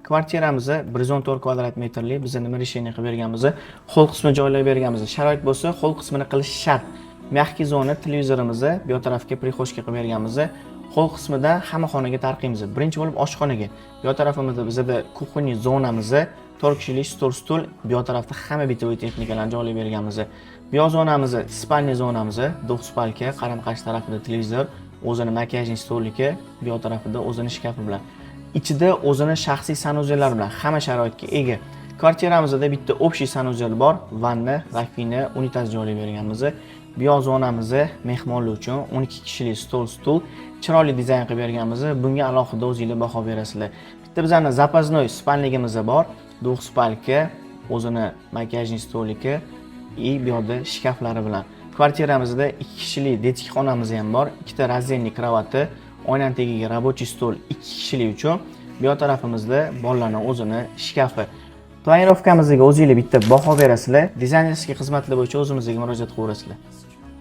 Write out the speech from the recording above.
Kvartiramiz 114 kvadrat metrli. Biz nima решение qilib berganmiz? Холл qismi joylab berganmiz. Sharoit bo'lsa, холл qismini qilish shart. Мягкий zona, televizorimizni bu yoq tarafga, прихожка qilib berganmiz. Холл qismida hamma xonaga tarqaymiz. Birinchi bo'lib oshxonaga. Bu yoq tarafimizda bizada кухонный zonamiz, 4 kishilik stol, stul, bu yoq tarafda hamma бытовой texnikalarni joylab berganmiz. Bu yoq zonamiz спальный zonamiz, двухспалка, qarama-qarshi tarafida televizor, o'zini макияжный столик i, bu yoq tarafida o'zini shkafi bilan. Ichida o'zini shaxsiy санузел lar bilan hamma sharoitga ega. Kvartiramizda bitta общий санузел bor, vanna, раковина, unitaz joylab berganmiz. Bu yoq zonamizni mehmonlar uchun 12 kishilik stol, stul, chiroyli dizayn qilib berganmiz. Bunga alohida o'zinglar baho berasizlar. Bitta bizani запасной спальник imiz bor, двухспалка, o'zini макияжный столик i и bu yoqda shkaflari bilan. Kvartiramizda 2 kishilik детский xonamiz ham bor, ikkita раздельный кровати, oynani tagiga рабочий stol 2 kishilik uchun. Bu yoq tarafimizda bolalarning o'zini shkafi. Планировка mizga o'zinglar bitta baho berasizlar. Дизайнерский xizmatlar bo'yicha o'zimizga murojaat qilaverasizlar.